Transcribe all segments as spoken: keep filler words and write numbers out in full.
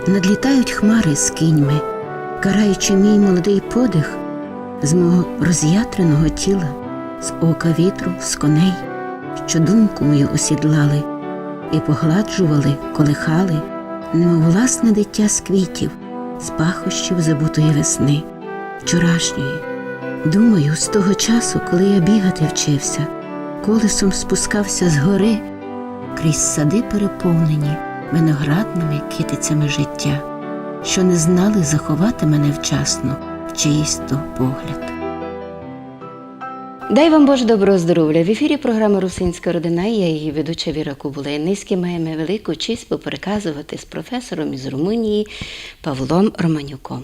Надлітають хмари з кіньми, караючи мій молодий подих з мого роз'ятреного тіла, з ока вітру, з коней, що думку мою осідлали і погладжували, колихали, немов власне дитя з квітів, з пахощів забутої весни, вчорашньої. Думаю, з того часу, коли я бігати вчився, колесом спускався з гори крізь сади, переповнені виноградними китицями життя, що не знали заховати мене вчасно в чиїсь то погляд. Дай вам Боже доброго здоров'я. В ефірі програма «Русинська родина» і я, її ведуча Віра Кобула. І нынька маєме велику честь попереказовати з професором із Румунії Павлом Романюком.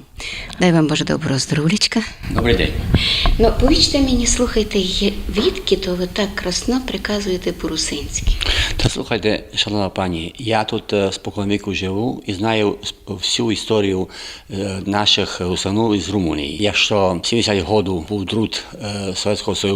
Дай вам Боже доброго здоровлячка. Добрый день. Ну, повічте мені, слухайте, є-, відки то ви так красно приказуєте по-русинськи? Та слухайте, шановна пані, я тут, е, споконвіку живу і знаю с-, всю історію, е, наших русинув із Румунії. Якщо сімдесят году був друт, е, Совєтського Союзу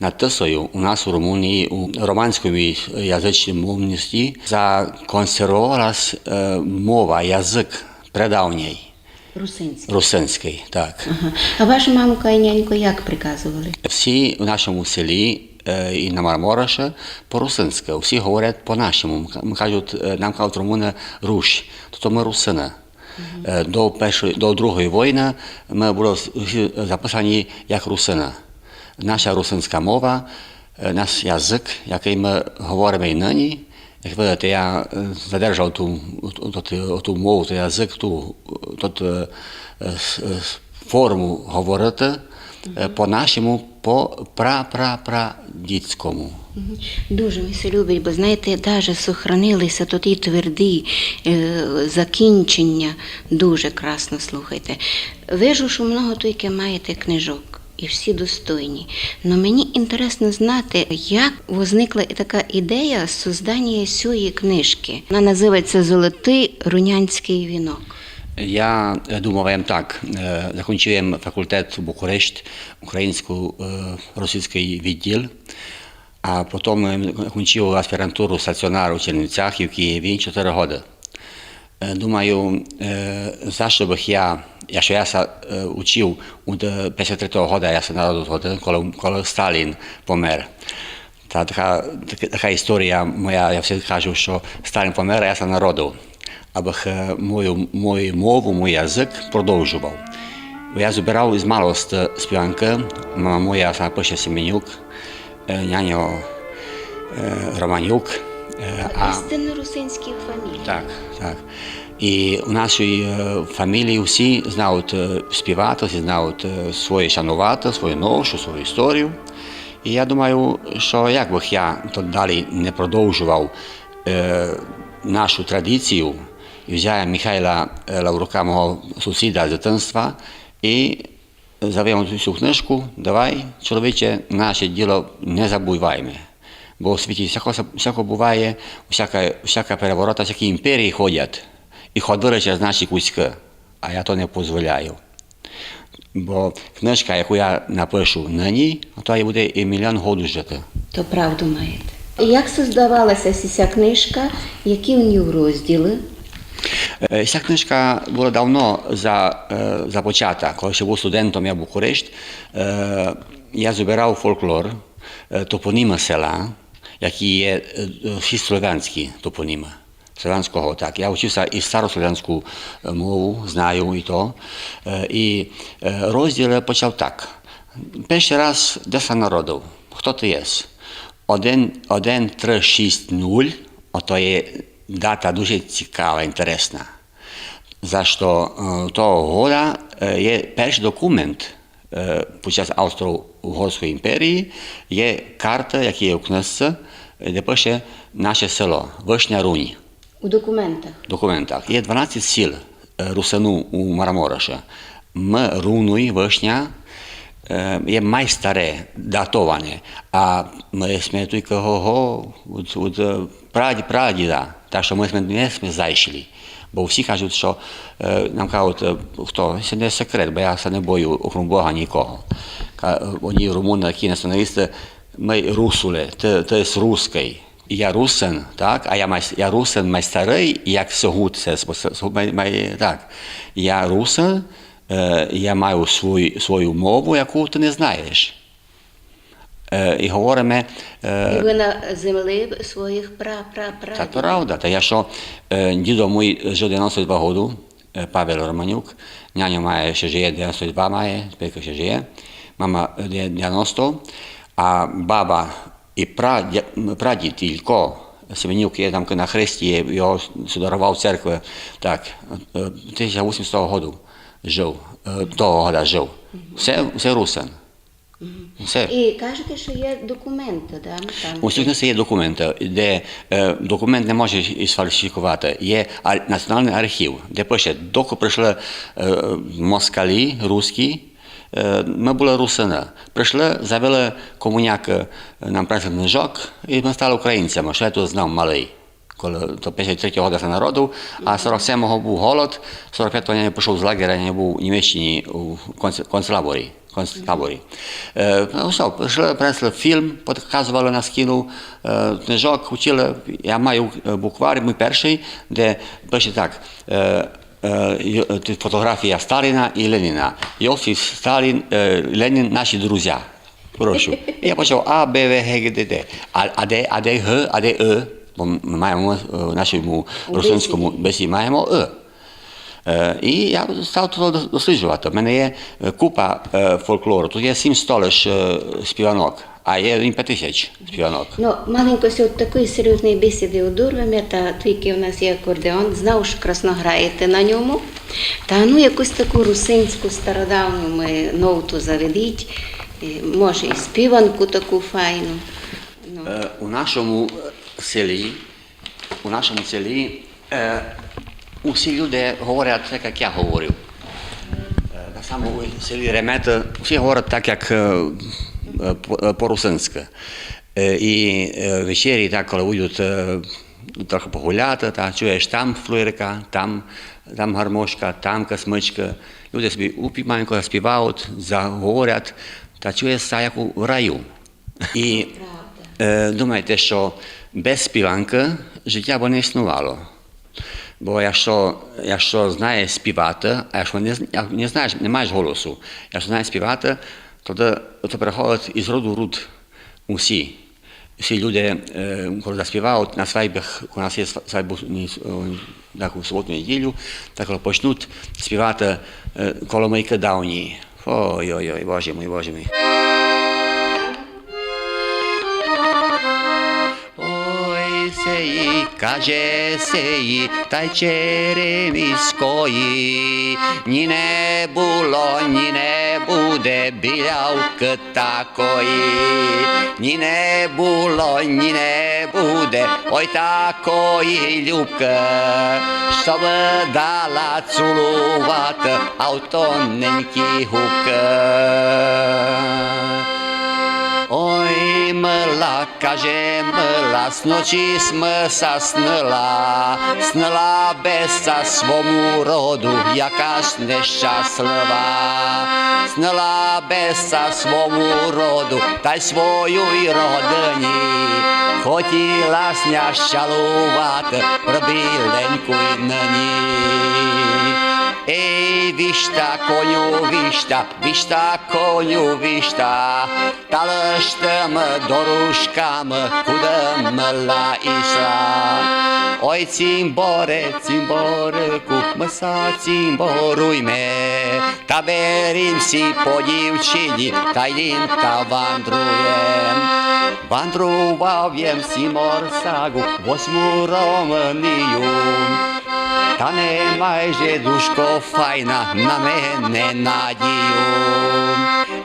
над Тисою, у нас у Румунії, у романській язичній мовності, законсервовалась, е, мова, язик прадавній. Русинський. Русинський, так. Ага. А вашу мамку і няньку як приказували? Всі в нашому селі, е, і на Мармороші по-русинськи, всі говорять по-нашому. М, кажуть, е, нам кажуть румуни руш, тобто ми русини. Е, до першої, до другої війни ми були всі записані як русини. Наша русинська мова, е, наш язик, який ми говоримо і нині, як видите, я, е, задержав ту, ту, ту, ту мову, той язик, ту, ту, е, с-, е, форму говорити, е, по-нашому, по пра-пра-прадідському. Мгм. Дуже ми се любить, бо, знаєте, даже сохранили ся тоті тверді, е, закінчення. Дуже красно, слухайте. Вижу, што много туйки маєте книжок, і всі достойні. Но мені інтересно знати, як возникла така ідея создання сьої книжки. Вона називається «Золотый рунянськый вінок». Я, е, думав, я так, е, закончив я факультет Букурешт, українсько-, е, російськый відділ, а потім, е, закончив аспірантуру стаціонар у Чернівцях і в Києві чотири годы. Е, думаю, е, за што бых я, якщо я ся, е, учив од, е, пятдесят третього года, я ся народив тоді, коли, коли Сталін помер. Та така, така, така історія моя, я всі кажу, што Сталін помер, а я ся народив. Абых, е, мою, мою мову, мій язик продовжував. Бо я збирав із малости співанкы, мама моя сама пише Семенюк, е, няньо, е, Романюк, е, а... Істинно русинські фамілії. Так, так. І у нашій, е, фамілії всі знають, е, співати, всі знають, е, своє шанувати, свою науку, свою історію. І я думаю, што як бых я то далі не продовжував, е, нашу традицію, і взяв я Михайла, е, Лаврука, мого сусіда з дитинства, і завів йому цю книжку: «Давай, чоловіче, наше діло не забувайме. Бо у світі всяко, всяко буває, всяка, всяка переворота, всякі імперії ходять, і ходили через наші куськы, а я то не позволяю». Бо книжка, яку я напишу нині, то і буде і мільйон годів жити. То правду маєте. Як создавалася ся книжка, які у ній розділи? Е, ся книжка була давно за-, е, започата. Коли ще був студентом я в Букурешт, е, я збирав фолклор, е, топоніми села, які є, е, е, всі славянські топоніми. Славянського, так. Я вчив ся і старославянську, е, мову, знаю і то. Е, і, е, розділ я почав так. Першый раз, де ся народив, хто ты єс? Один, один три шість нуль, ото є дата дуже цікава, інтересна. За што, е, того года, е, є першый документ, е, під час Австро-Угорської імперії, є карта, яка є у книжці, де пише наше село, Вишня Рунь. У документах? В документах. Є дванадцять сіл, е, русинув у Марамороші. Мы Рунуй, Вишня, е, є май старе, датоване. А мы сьме туйка го-го, од, од, е, праді-, прадіда. Так што мы сьме, не сьме зайшли. Бо всі кажуть, што, е, нам кажуть, е, хто, се не секрет, бо я ся не бою, окрім Бога, нікого. Ка-, е, одні румуни, такі націоналісты: «Мы русуле, ты, ты єс русский». я русин, так, а я май, я русин май старый, як Сьогуд, се, се, се, май, май, так. Я русин, е, я маю свой, свою мову, яку ты не знаєш. Е, і говориме, е, І вы на землі своїх пра-пра-прадідів. Та правда, та я што, е, дідо мій жив девяносто два году, е, Павел Романюк, няньо має, ще жиє, девяносто два має, тепер ще жиє, мама, е, де-, девяносто, а баба і пра-, дя-, м, прадід Ілько Семенюк є там на хресті, є, його сфотографовав в церкви, так, е, тисяча вісімсто году жив, е, того года жив. Все, все русин. Все. І кажете, што є документы, да? Ну, там У сьогодні є документы, де, е, документ не може і сфальсифікувати. Є ар-, націоналный архів, де пише, доки прийшли, е, москалі, русські, е, мы были русины. Прийшли, завели комунякы, е, нам принесли книжок, і мы стали українцями, што я тут знав малый. Коли то пятдесят третього года ся народив, а сорок семого быв голод, сорок пятого я пішов з лагеря, я быв у Німеччині у конц-, концлаборі, концтаборі. Е, ну, што, прийшли, принесли фільм, показовали на скіну, е, книжок, учили. Я маю, е, буквар, мій першый, де пише так, е, е, й-, е, фотографія Сталіна і Леніна. Йосиф Сталін, е, Ленін, наші друзі. Прошу. Я почав А, Б, В, Г, Д, Д. А, а де, а де Г, а де Ы? Бо мы маєме, е, в нашому русинському бесіді маєме Ы. Е, і я став то дос-, досліджовати. У мене є, е, купа, е, фолклору. Тут є сім сто лиш, е, співанок, а є пять тисяч співанок. Ну, маленько ся од такої серйозної бесіды одорвеме, та туйкы у нас є акордеон, знав, што красно граєте на ньому. Та ну, якусь таку русинську стародавню ми ноту заведіть, е, може, і співанку таку файну. Ну. Е, у нашому, е, селі, у нашому селі, е, усі люди говорять так, як я говорю. Е, так само у селі Реметы усі говорять так, як, е, е, по-, е, по-русинськы. Е, і, е, вечері так, коли будуть, е, трохи погуляти, та чуєш там флуйрика, там, там гармошка, там касмичка. Люди собі упі-, маленько заспівають, заговорять, та чує ся як у раю. І, е, думайте, што без співанкы життя бы не існувало. Бо якщо, якщо знаєш співати, а якщо не з-, як не знаєш, не маєш голосу, якщо знаєш співати, то, то, то переходить із роду в род усі. Всі люди, е, коли заспівають на свадьбах, у нас є сва-, свадьбу, ні, с-, о, таку суботу, неділю, так коли почнуть співати, е, коломийкы давні. Ой-ой-ой, Боже мій, Боже мій. Ой, сеї, каже сеї, тай череміської, ні не было, ні не буде білявкы такої, ні не было, ні не буде, ой, такої любкы, што бы дала цулувати а в тоненькі губкы. Ой, мила, каже мила, сночі см ся снила, снила беса свому роду, якась нещаслива. Снила беса свому роду, тай своюй родині, хотіла сня щалувати, про біленькуй нині. Ей, вішта, коню, вішта, вішта, коню, вішта, та лиш тыма дорожками, куды мила ісла. Ой, цімборе, цімборику, мы ся цімборуйме, та берім сі по дівчині, та йдім та вандруєм. Вандрував єм сі морсагу, восьму ромнію, та не май же, душко файна, на мене надію.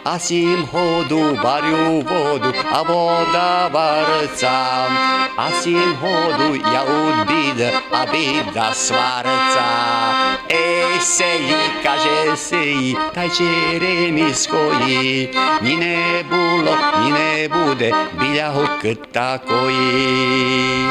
А сім году варю воду, а вода варця, а сім году я уд біды, а біда сварця. Ей, сеї, каже сеї, тай череміської, ні не было, ні не буде, біля гукы такої.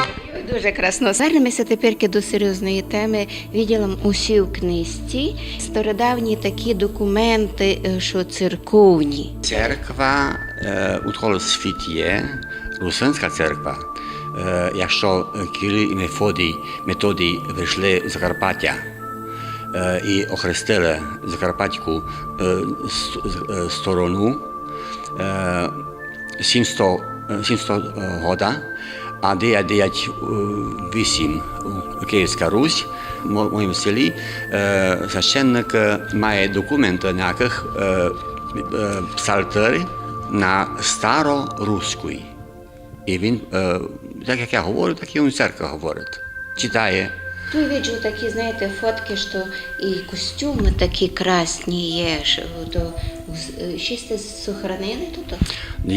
Дуже красно. Вернеме ся теперь до серйозної темы. Виділа м у сій книжці стародавні такі документы, е, што церковні. Церква, е, удколи світ є, русинська церква, Е, якщо, е, Кирил і Мефодій, Методій прийшли з Закарпаття, е, і охрестили закарпатську, е, с-, е, сторону, е, сімсто, е, сімсто года, а девять девять вісім Київська Русь, в мо-, моєму селі, е, священник, е, має документы, на якых, е, е, псалтирь на староруській. І він, е, так як я говорю, так і він в церкви говорить. Читає. Туй виджу такі, знаєте, фоткы, што і костюмы такі красні є, што то з-, е, ще сте сохранили туй?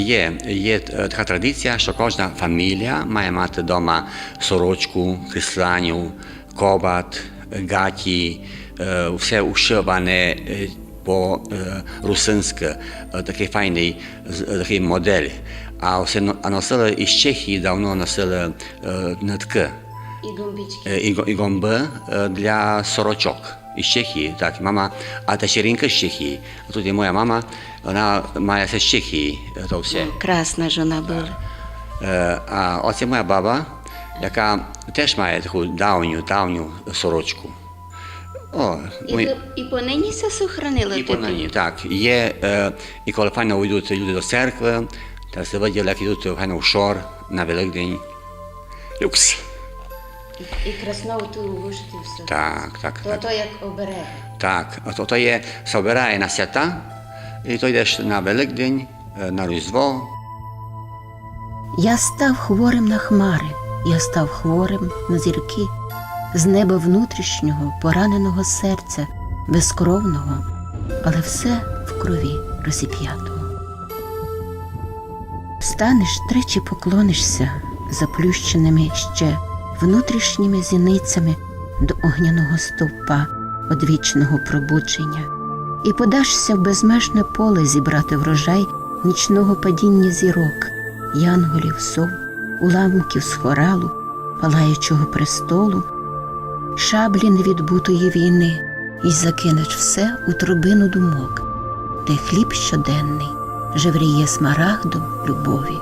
Є, є, е, така традиція, што кожна фамілія має мати дома сорочку, кресланю, кобат, ґаті, е, все ушиване, е, по, е, русинськы, е, такый файный, з-, такый модель. А все но-, а носили і з Чехії, давно носили, е, ниткы. І ґомбичкы. Е, і ґо-, і ґомбы, е, для сорочок. І з Чехії, так, мама, а та черінкы з Чехії. А туй є моя мама, вона має все з Чехії, е, то все. Ну, красна ж вона была. Е, а оце моя баба, яка теж має таку давню, давню сорочку. О, і мой- то, і понині се сохранило? І понині, так. Є, е, і коли файно йдуть люди до церкви, та се видїло, як йдуть файно в шор на Великдень. Люкс. І, і красно ту вышити все. Так, так, то, так. То як оберег. Так, а то, то є, се обирає на свята, і то йдеш на Великдень, е, на Різдво. Я став хворим на хмари, я став хворим на зірки. З неба внутрішнього, пораненого серця, безкровного, але все в крові розіп'ятого. Встанеш, тричі поклонишся заплющеними ще внутрішніми зіницями до огняного стовпа одвічного пробудження і подашся в безмежне поле зібрати врожай нічного падіння зірок, янголів, сов, уламків з хоралу, палаючого престолу, шаблі невідбутої війни, і закинеш все у трубину думок, де хліб щоденний жевріє смарагдом любові.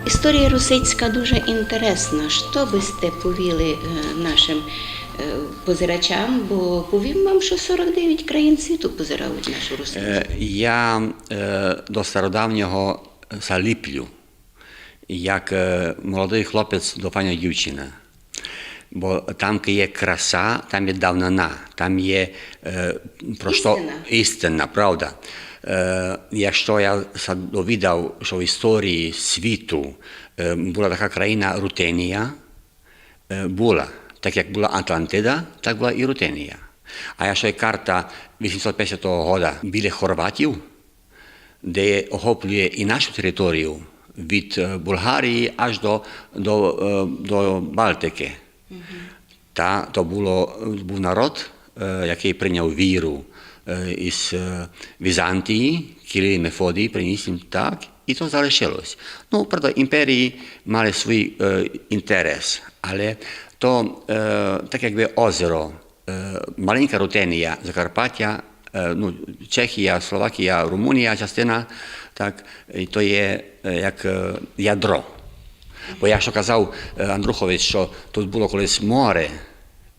Історія русинська дуже інтересна. Што бы сте повіли, е, нашим, е, позирачам? Бо повім вам, што сорок девять країн світу позирають нашу русинську. Е, я, е, до стародавнього ся ліплю, як, е, молодый хлопець до файної дівчины. Бо там, де є краса, там є давнина, там є, е, просто істина. Істина, правда. Е, якщо я ся довідав, што в історії світу, е, была така країна Рутенія, е, была. Так як была Атлантида, так была і Рутенія. А якщо є карта вісімсот пятдесятого года біля хорватів, де охоплює і нашу територію від, е, Булгарії аж до, до, е, до Балтики. Та то было, быв народ, е, якый прийняв віру, е, із, е, Візантії, Кирил і Мефодій приніс їм, так, і то залишилось. Ну, правда, імперії мали свій, е, інтерес, але то, е, так якбы озеро, е, маленька Рутенія, Закарпаття, е, ну, Чехія, Словакія, Румунія, частина, так, і то є, е, як, е, ядро. Бо я што казав, е, Андрухові, што тут было колись море,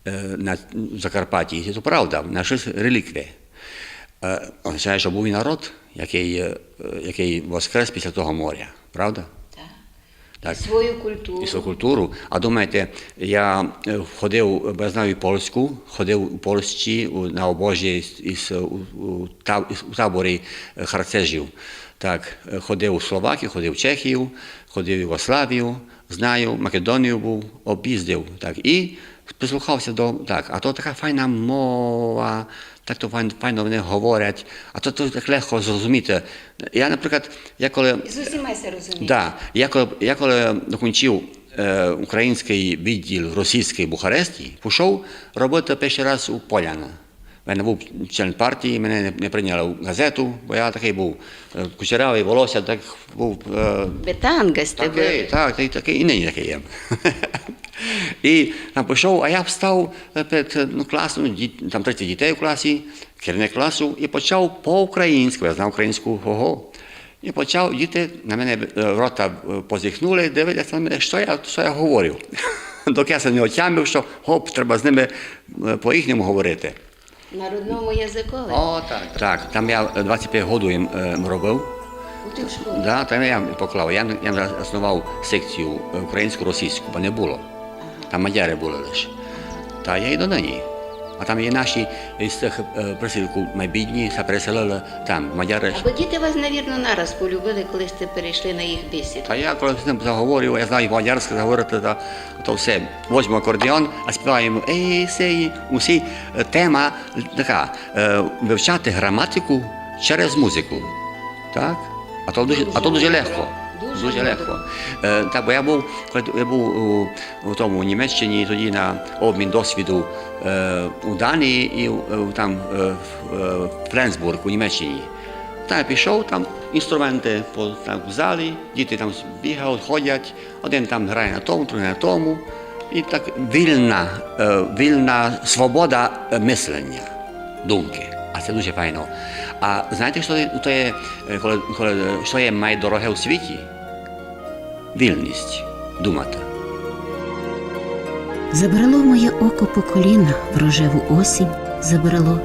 е, на Закарпатті, і то правда, нашлись реліквії. Е, означає, што быв і народ, якый, е, якый воскрес після того моря, правда? Так. Так. І свою культуру. І свою культуру. А думаєте, я, е, ходив, бо я знав і польську, ходив у Польщі, у, на обожі із, із, у, у та-, із, у таборі, е, харцежів. Так, е, ходив у Словакію, ходив в Чехію, ходив в Югославію, знаю, Македонію быв, об'їздив. Так, і прислухався до, так, а то така файна мова, так то файн-, файно вони говорять, а то, то так легко зрозуміти. Я, наприклад, я коли... З усіма ся розумієте. Да, я коли, я коли докінчив, е, українськый відділ в російській Бухаресті, пішов робити першый раз у Поляна. Я не быв член партії, мене не, не прийняли в газету, бо я такый быв, е, кучерявый, волосся так быв, е, бетанга сте были. Такый, так, такый, такый, і нині такый є. І там пішов, а я встав, е, перед, е, ну, класом, ну, діт-, там тридцять дітей у класі, керівник класу, і почав по-українськи, я знав українську, ого. І почав, діти на мене, е, рота, е, позіхнули, дивляться на мене, што я, што я говорю. Доки я ся не отямив, што, гоп, треба з ними, е, по-їхньому говорити. На родному языкови? О, так. Так, там я, е, двадцять пять годуєм, е, робив. У тій школі? Да, там я поклав. Я, я заснував секцію, е, українсько-російську, бо не було. Ага. Там мадяри були лише. Та є і донині. А там є наші із тих, е, присілків майбідні, ся переселили там, мадяри. Або діти вас, навірно, нараз полюбили, коли сте перейшли на їх бесіду. Та я коли з ним заговорю, я знаю мадярське заговорити, та то все. Возьму акордеон, а співаємо: «Ей, сей», усі, е, тема така, е, вивчати граматику через музику. Так? А то дуже, а то дуже легко. Дуже легко. Е, так, бо я був, коли я був у, у тому, у Німеччині, тоді на обмін досвіду, е, у Данії і, е, там, е, в, е, Фленсбург у Німеччині. Та я пішов, там інструменти по, так, в залі, діти там бігають, ходять, один там грає на тому, другий на тому. І так вільна, е, вільна свобода, е, мислення, думки. А це дуже файно. А знаєте, що то є, е, коли, коли, що є майдороге у світі? Вільність думати. Забрало моє око по коліна в рожеву осінь, забрало.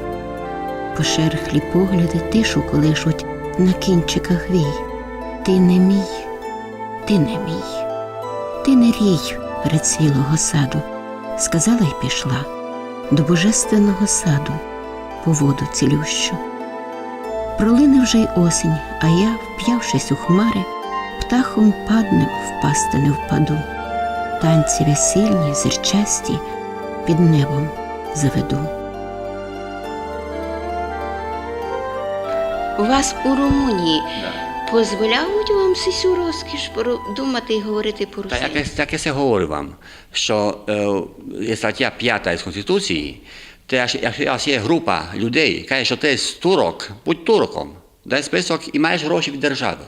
Пошерхлі погляды тишу колишуть на кінчиках вій. Ти не мій, ти не мій, ти не рій перед свілого саду, сказала й пішла до божественного саду по воду цілющу. Пролине вже й осінь, а я, вп'явшись у хмари, птахом паднем, впасти не впаду. Танці весільні, зірчасті під небом заведу. У вас у Румунії дозволяють вам сисю розкіш про-, думати і говорити по-русинськи? Та як я, як я се говорю вам, що, е, є стаття пята із Конституції, то якщо, якщо є група людей, каже, що ти є турок, будь турком, дай список і маєш гроші від держави.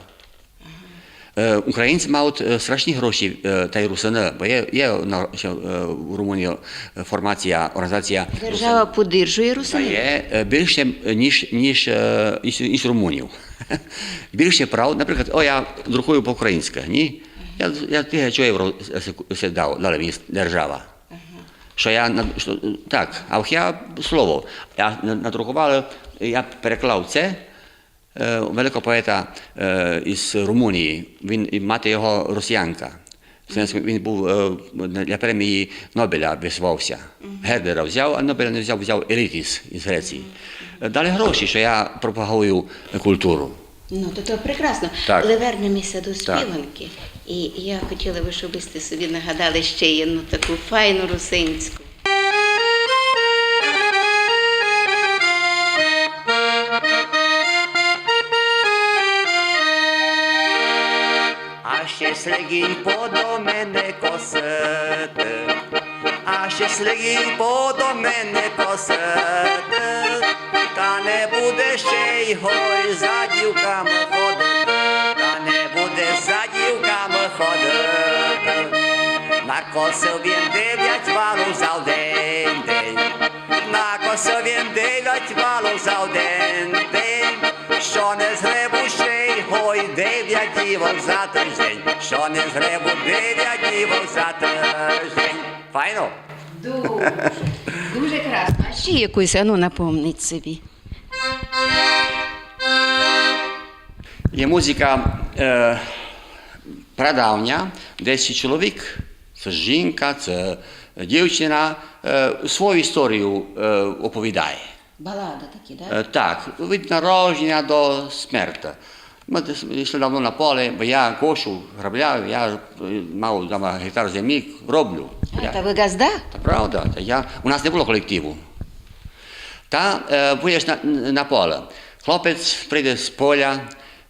Е, українці мають, е, страшні гроші, е, та й русини, бо є, є на, ще, е, в Румунії, е, формація, організація. Держава русин поддержує русинів? Та є, е, більше, е, ніж, ніж, е, ніж, ніж румунів. Більше прав, наприклад, о, я друкую по-українськи, ні? Я, я тисячу євро с-, с-, с-, дав, дали мені держава. Ага. Що я на-, що, так, а я слово, я на-, надрукував, я переклав це, е, великого поета, е, із Румунії. Він, і мати його росіянка. Він був, е, для премії Нобеля висувався. Гердера взяв, а Нобеля не взяв, взяв Елітіс із Греції. Е, дали гроші, що я пропагую культуру. Ну, то, то прекрасно. Так. Але вернемося до співанки. І я хотіла би, щоб ви собі нагадали ще одну таку файну русинську. А ще слігінь подо мене косити, а ще слігінь подо мене косити, та не буде ще й гой за дівками ходити, та не буде за дівками ходити. Накосив він девять валув за один день, накосив він девять валув за один день, що не згребу ще й гой девять дівок за тиждень, що не згребу девять дівок за тиждень. Файно? Дуже, дуже красно. А ще якусь, ану, напомніть собі. Є музика, е, прадавня, де ци чоловік, ци жінка, ци дівчина, е, свою історію, е, оповідає. Балады такі, да? Е, так, від народження до смерти. Мы десь йшли давно на поле, бо я кошу, грабляю, я, е, мав дома гектар землі, роблю. А, та вы ґазда? Та правда, та я, у нас не було колективу. Та, е, пуєш на, на поле. Хлопець прийде з поля,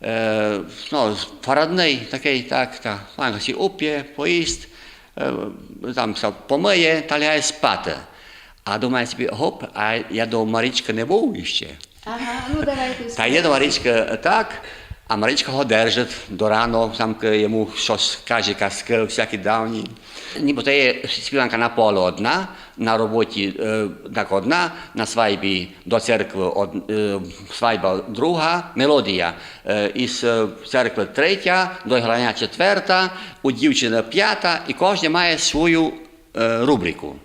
е, ну, з-, парадный такый, так, та, файно сі упє, поїсть, е, там ся помыє, та лягає спати. А думає собі: «Гоп, а я до Марічкы не був іщи». Ага, ну давайте. Та йде до Марічкы, е, так, А Маричка го держить до рано, там к-, йому штось каже казкы, всякі давні. Нібы то є співанка на поле одна, на роботі, е, так одна, на свайбі до церкви од-, е, свайба друга, мелодія, е, із, е, церкви третя, до граня четверта, у дівчины пята, і кожне має свою, е, рубрику.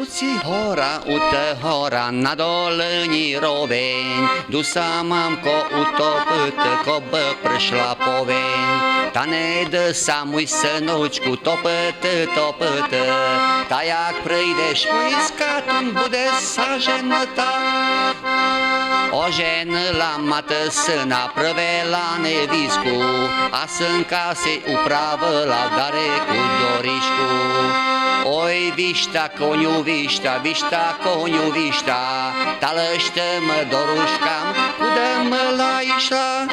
У ци гора, у те гора, на долині ровень, ду ся мамко утопити, кобы пришла повень. Та не йди ся, муй сыночку, топити, топити, та як прийдеш войска, тунь буде ся женити. Оженила мати сына, привела невістку, а сынка си управила в далеку доріжку. Ой, вішта, коню, вішта, вішта, коню, вішта, та лиш тым дорожкам, куды мила йшла.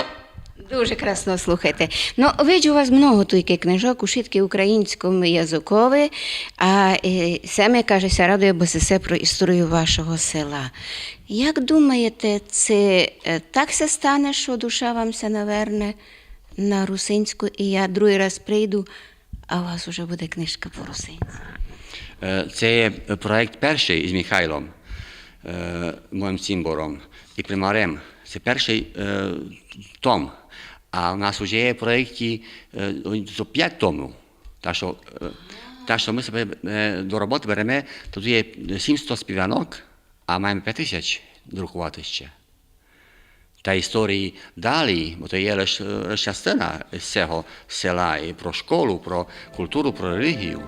Дуже красно, слухайте. Но, виджу у вас много туйкы книжок, ушыткі українському языкови, а, е, саме, каже, ся радує, бо се все про історію вашого села. Як думаєте, ци, е, так ся стане, што душа вам ся наверне на русинську, і я другый раз прийду, а у вас уже буде книжка по-русинськы? Е, це є проєкт першый із Михайлом, е, моїм цімбором і примарем. Це першый, е, том. А у нас уже є проєкты, е, то пять томів. Так што, е, так што мы себе, е, до роботы береме, то туй є сімсто співанок, а маєме пять тисяч друкувати ще. Та історії далі, бо то є лиш, лиш частина з сього села і про школу, про културу, про релігію.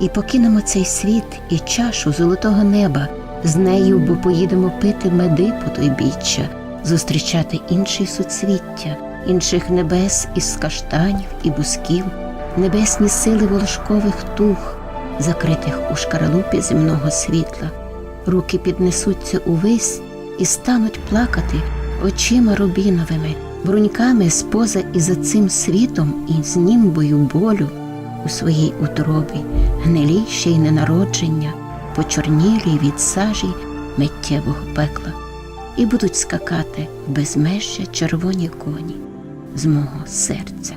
І покинемо цей світ і чашу золотого неба, з нею, бо поїдемо пити меди по тойбіччя, зустрічати інші суцвіття, інших небес із каштанів і бузків, небесні сили волошкових туг, закритих у шкаралупі земного світла. Руки піднесуться увись і стануть плакати очима рубіновими, бруньками споза і за цим світом і з німбою болю у своїй утробі, гнилі ще й ненародження, почорнілі від сажі миттєвого пекла. І будуть скакати в безмежжя червоні коні з мого серця.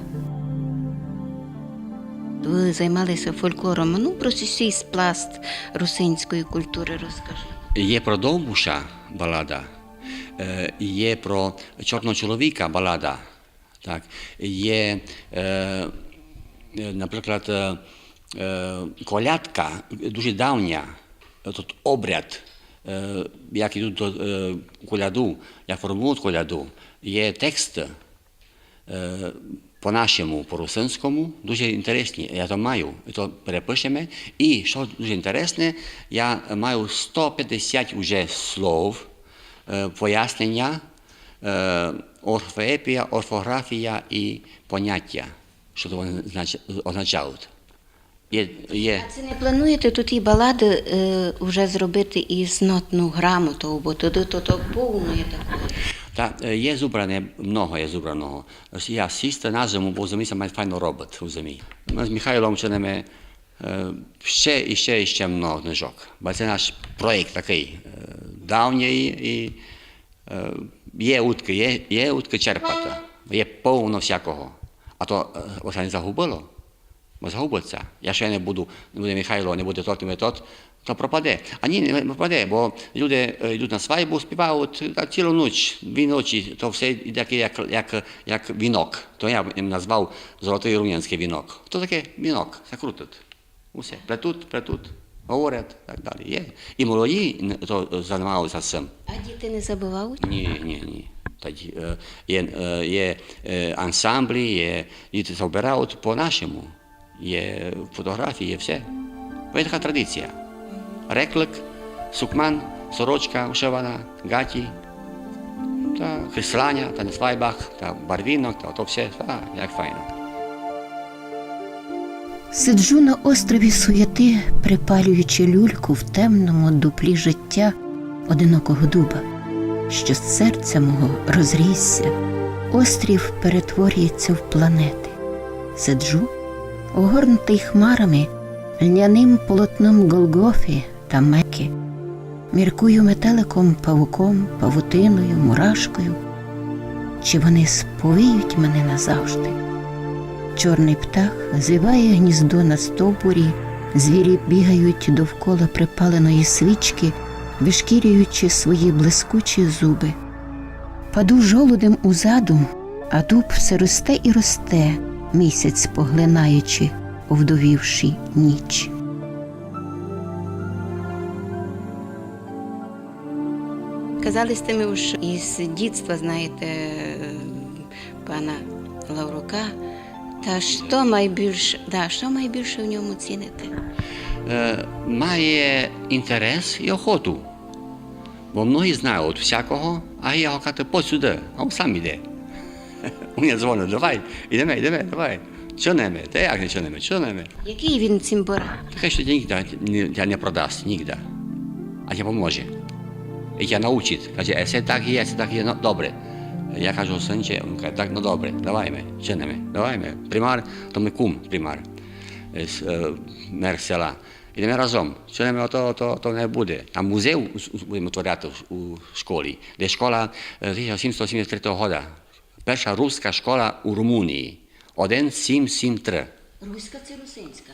Вы займалися фольклором. Ну, про сей пласт русинської культури розкажи. Є про Довбуша балада, е, є про чорного чоловіка балада. Так. Є, е, е, наприклад, е, е, колядка, дуже давня, тот обряд, е, як ідуть до, е, коляду, як формують коляду. Є текст, е, по-нашому, по-русинському, дуже інтересні. Я то маю, і то перепишеме. І, што дуже інтересне, я маю сто пятдесят уже слов, е, пояснення, е, орфоепія, орфографія і понятя, што то вони знач-, означають. Є, є. А ци не плануєте туй і балады, е, уже зробити із нотною грамотою, бо туды то, то повно є такого. Та, е, є зубране, много є зубраного. Я сісти на зиму, бо в зимі ся май файно робить, у зимі. Мы з Михайлом чиниме, е, ще і ще і ще много книжок. Бо це наш проєкт такый, е, давній і Е, є удкы, є, є удкы черпати. Є повно всякого. А то, е, ож ся не загубило. Бо загубить ся. Я ще не буду, не буде Михайло, не буде тот, не буде тот, то пропаде. А ні, не пропаде, бо люди, е, йдуть на свайбу, співають, а цілу ніч, дві ночі, то все йде як, як, як вінок. То я назвав золотый румянськый вінок. То таке вінок, ся крутить. Усе. Плетуть, плетуть, говорять, так далі. Є. І молоді н-, то, е, займаються цим. А діти не забувають? Ні, ні, ні. Та ді-, е, є, е, є, е, ансамблі, є, діти збирають по-нашому. Є фотографії, є все. Бо є така традиція. Реклик, сукман, сорочка вишивана, ґаті, та кресланя, та на свайбах, та барвінок, та то все, а, як файно. Сиджу на острові суєти, припалюючи люльку в темному дуплі життя одинокого дуба, що з серця мого розрісся, острів перетворюється в планети. Сиджу, огорнутий хмарами, льняным полотном Голгофи та Мекки, Міркую метеликом, павуком, павутиною, мурашкою. Чи вони сповіють мене назавжди? Чорний птах звиває гніздо на стовбурі, звірі бігають довкола припаленої свічки, вишкірюючи свої блискучі зуби. Паду жолудем у задум, а дуб все росте і росте, місяць поглинаючи овдовівши ніч. Казали сьте ми уж із дітства знаєте пана Лаврука. Та што майбільш, да, што майбільше в ньому ціните? Е, має інтерес і охоту. Бо многі знають всякого, а я його кажу: «Подь сюды», а він сам іде. У мене дзвонить: «Давай, ідеме, ідеме, давай. Чо неме?» Та як не чо неме, чо неме? Якый він цімбора? Такый, што тя нігде не, тя не продасть, нігде. А тя поможе. І тя научить. Каже: «Е, се так є, се так є, но, добре». Я кажу: «Сынче», він каже: «Так, но, добре, давайме, чо неме, давайме». Примар, то мій кум, примар. Е, с-, е, мер села. Ідеме разом. Чо неме, ото, ото, ото не буде. Там музей у, у, будеме отворяти у, у школі. Де школа, е, тисяч сімсот сімдесят третього года. Перша руска школа у Румунії. Один сім сім три. Руска ци русинська?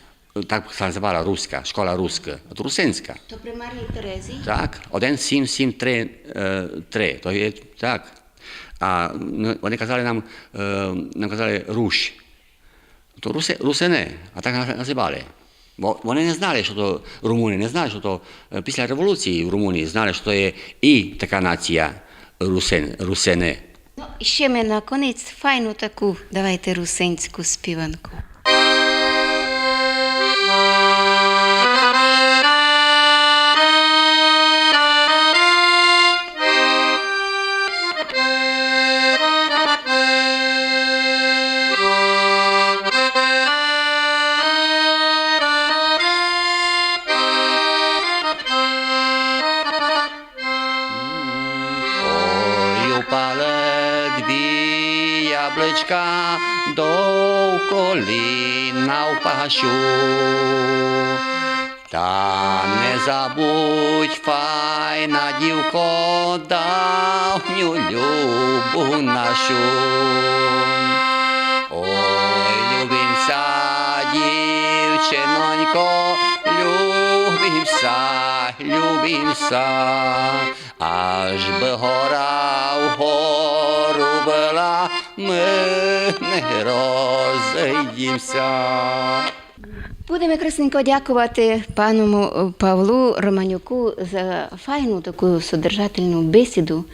Так ся называла, руска, школа руска. От русинська. То при Марії Терезії? Так, один сім сім три, е, три. То є так. А, ну, вони казали нам, е, нам казали Русь. То руси-, русины, а так нас называли. Бо вони не знали, што то румуни, не знали, што то, е, після революції в Румунії знали, што то є і така нація русин-, русины. Но, іщи ми на конець файну таку, давайте, русинську співанку. Ой, упали дві ябличка, до коліна впашу. Та не забудь, файна дівко, давню любов нашу. Ой, любим ся, дівчинонько, любим ся, любим ся, аж бы гора вгору была, мы не розыйдем ся. Будеме красненько дякувати пану Павлу Романюку за файну таку содержательну бесіду.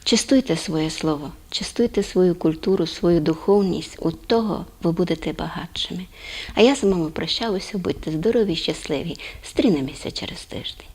Честуйте своє слово, честуйте свою културу, свою духовність, од того вы будете багатшыми. А я з вами прощаву ся, будьте здорові, щасливі, стрінеме ся через тыждень.